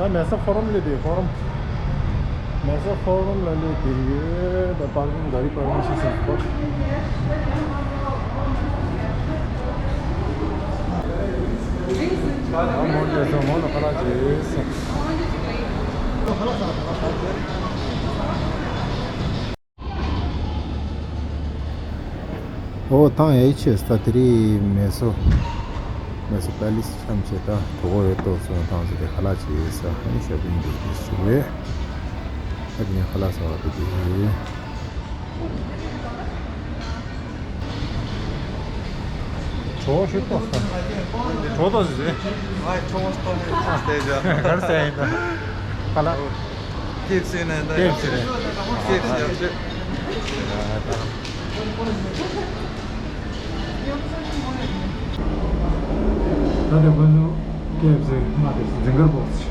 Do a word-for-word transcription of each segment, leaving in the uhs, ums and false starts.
ད་མེ་སོ་ཕོ་རུམ་སླེབས་དེ། ཕོ་རུམ། མེ་སོ་ཕོ་རུམ་ལ་སླེབས་དེ་ཡོད། ད་པར་ཀིང་། ག་རི་པར་ཀིང་བྱེད་ས་པོ། ད་མོ་དེ་ཚོ་མོ་ལ་ཁ་ལག་བྱེད་ས། ཨོ་ཐང་ཡ་ཡི་ཆེ་ས། དེ་རིང་མེ་སོ། མེ་སོ་པེ་ལེ་སི་འཁྱམས་བྱས། ད་གྲོད་ཁོག་ཡོད་དོ་སོང་། ཐང་ཟེར་ཏེ་ཁ་ལག་ཅིག་ཟ། ཨ་ནི་ཤོ་པིང་ཅིག་བྱེད་ཟེར་བས། ཨ་ནི་ཁ་ལག་ཟ་བ་དེ་དེ། གྲོད་ཁོག་ཤུགས་ཏོག་ས། གྲོད་ཏོག་ཟེར་ཟེར། ཨ་གྲོད་ཁོག་ཏོག་ནས་ཏོག་ཏོག་ཟེར་ཡ། ག་རེ་ཟེར་ཡིན་ད། ཁ་ལག་ཀེ་ཨེཕ་སི་ནས་ད། ཀེ་ཨེཕ་སི་རེད། ཀེ་ཨེཕ་སི་ཡག་ཤོས། ད་ལྟ་ཁོ་ཚོ་ཀེ་ཨེཕ་སི་མ་དེ་ཛིང་གར་བོག་སི།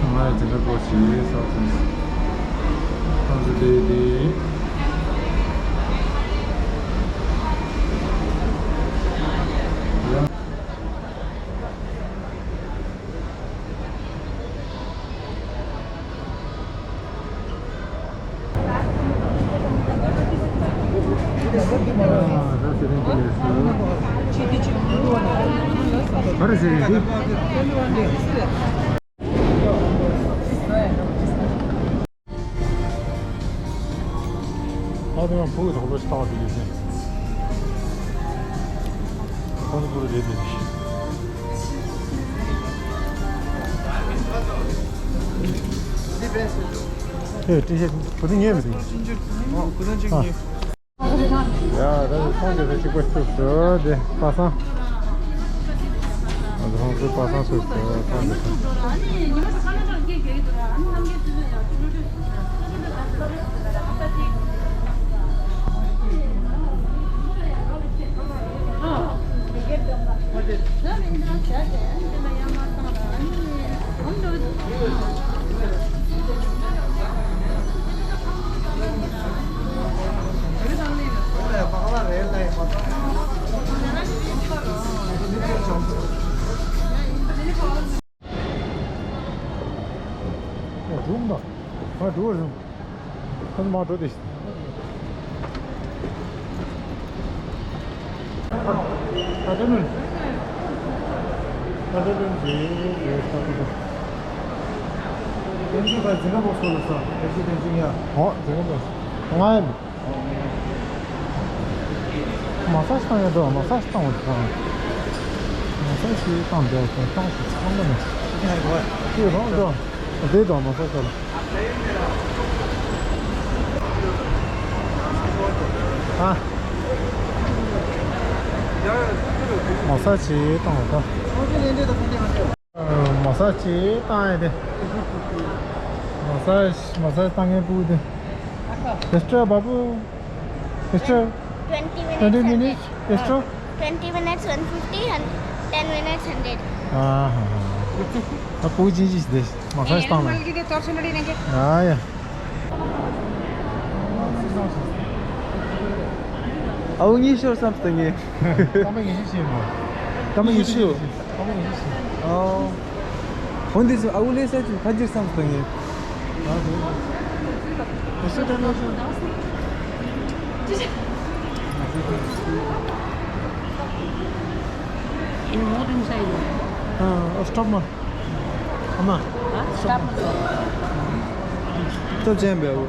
ང་ཡི་ཛིང་གར་བོག་སི་ཡིན་ས་ཚོ། ཁོ་ཚོ་དེ་དེ། ཨ་དེ་ཡང་ཕུག་གི་གྲོགས་པོ་ཞིག་ལྟ་བ་དེ་ཡོད་ཀྱང་། ཁོང་ཚོ་རེད་དེ། ཨེ་ཏི་ཤར་ཊི་བུ་དེ་ངས་མི་འདུག་ཨ། ཡ་ད་ཁོང་གི་རེ་གཅིག་པ་ཚུགས་སོ་དེ་པ་སངས། ང་ཚོ་ཁོང་ཚོའི་པ་སངས་ཚུགས་སོ་ཁོང་གི། འགྲོ་མ། ང་འགྲོ་རུང་། ཁོ་ཚོ་མར་འགྲོ་དེ། ཨ་ཏི་མོན། ཨ་ཏི་མོན་རེད་རེད། ད་ཁོ་ཚོ། ཏན་ཅིང་ག་ཛིང་ག་པོ་སོ་ལ་ས། ཨེ་ཤི་ཏན་ཅིང་ཡ། ཨོ་ཛིང་ག་པོ། ང་ཡ། མ་སཱ་ཇི་བཏང་ཡོད་འགྲོ། མ་སཱ་ཇི་བཏང་བ་དང་། མ་སཱ་ཇི་བཏང་འདོད་དང་བཏང་ཞིག་ཚང་མ་ནས། ཁྱེད་རང་འགྲོ། བདེ་དང་མ་སཱ་ཇི་ལ། ཨ། མ་སཱ་ཇི་བཏང་བ་དང་། མ་སཱ་ཇི་བཏང་ཡ་དེ། མ་སཱ་ཇི། མ་སཱ་ཇི་བཏང་མཁན་ཕྲུ་གུ་དེ། Extra, Babu. Extra. Twenty minutes, twenty minutes. Extra. Twenty minutes, one fifty, and ten minutes, hundred. ཨ་ཧ་ཧ། ད་ཕྲུ་གུ་ཅི་ཅི་དེ་མ་སཱ་ཇི་བཏང་ན། ཨ་ཡ། ཨའུ་ངའི་ཤོར་བསམ་སྟེ་ངས། སྐར་མ་ཉི་ཤུ་ཞིག་ཡིན་པ། སྐར་མ་ཉི་ཤུ། སྐར་མ་ཉི་ཤུ་ཞིག་ཨོ། འོན་ཏེ་ཚོ་ཨའུ་ལེ་ས་ཅིག་ཁ་ཅིག་བསམ་སྟེ་ངས། ཨ་དེ། དེ་སུ་ད་ནོ་ཤོ། ཨ་སྟོབ་མ། ཨ་མ། སྟོབ་ཅན་པའོ།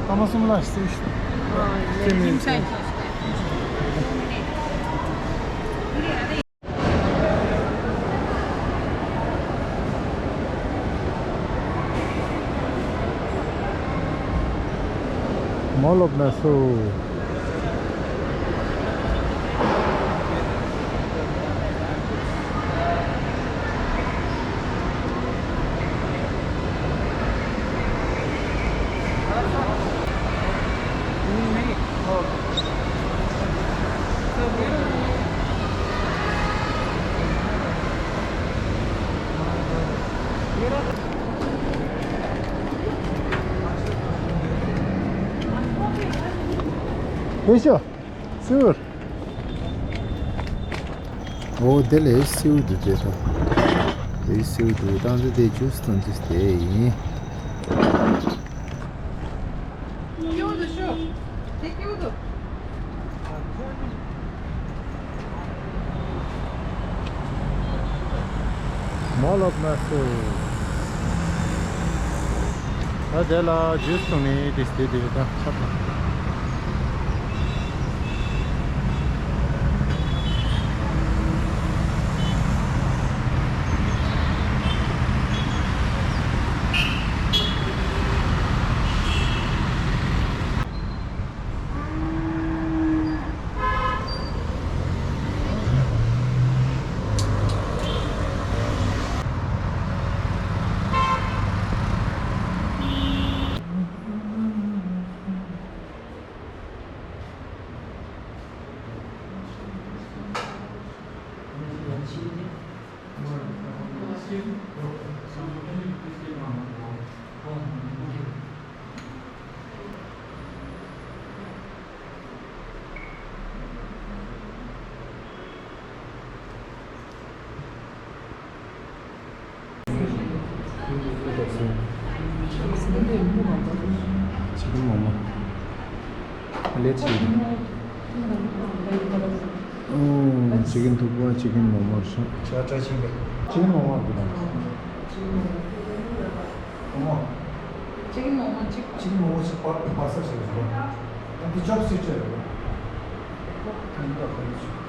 ཀ་མ་སུ་མ་ལ་སི། སེམས་ཡིན་ཚེ། མོ་ལོབ་ན་སུ། ཡོད་ཤོ། སིའུར། ཨོ་དེ་ལས་སིའུ་འདུག་ཅེས་སོ། Very sweet. ད་ཚོ་དེ་ཇུས་དང་ཇུས་དེ་ཡིན། མོལ་ཨོཕ་མེ་སུར། ད་དེ་ལ་ཇུས་བཏུང་ནས་དེ་སྟེ་དེ་ད་ཆགས་པ། ཆི་ཀིན་མོག་མོག་ལེ་ཆི་ཀིན། ཨོ། ཆི་ཀིན་ཐུག་པ། ཆི་ཀིན་མོག་མོག་རེད་ཤག་ཅ་ཅ་ཆི་ཀིན། ཆི་ཀིན་མོག་མོག་རེད་ད། མོག་མོག་ཆི་ཀིན་མོག་མོག་གཅིག་ཆི་ཀིན་མོག་མོག་གཅིག་པར་པར་སལ་བྱས་ཡོད། ཨ་འདི་ཅོབ་སི་ཊིག་རེད། ཨ་འདི་ད་ག་རེ་བྱས།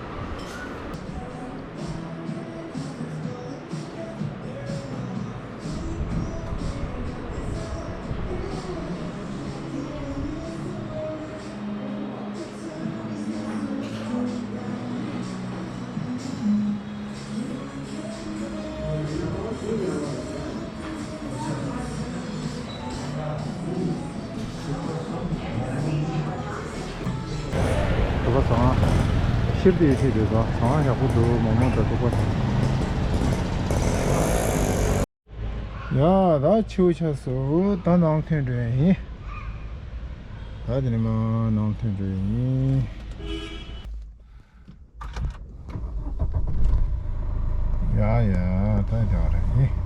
དུ་བ་ཚང་། ཤིབ་དེ་ཡོད་ཆེད་དུ་ཚང་ཡག་པོ་འདུག་མོག་མོག་དང་དུ་བ་ཚང་། ཡ། ད་ཆུ་ཆགས་སོང་། ད་ནང་ཐོན་འགྲོ་ཡ་ཡིན། ད་དེ་ནས་མར་ནང་ཐོན་འགྲོ་ཡ་ཡིན། ཡ་ཡ། ད་རྒྱག་ར་ཡིན།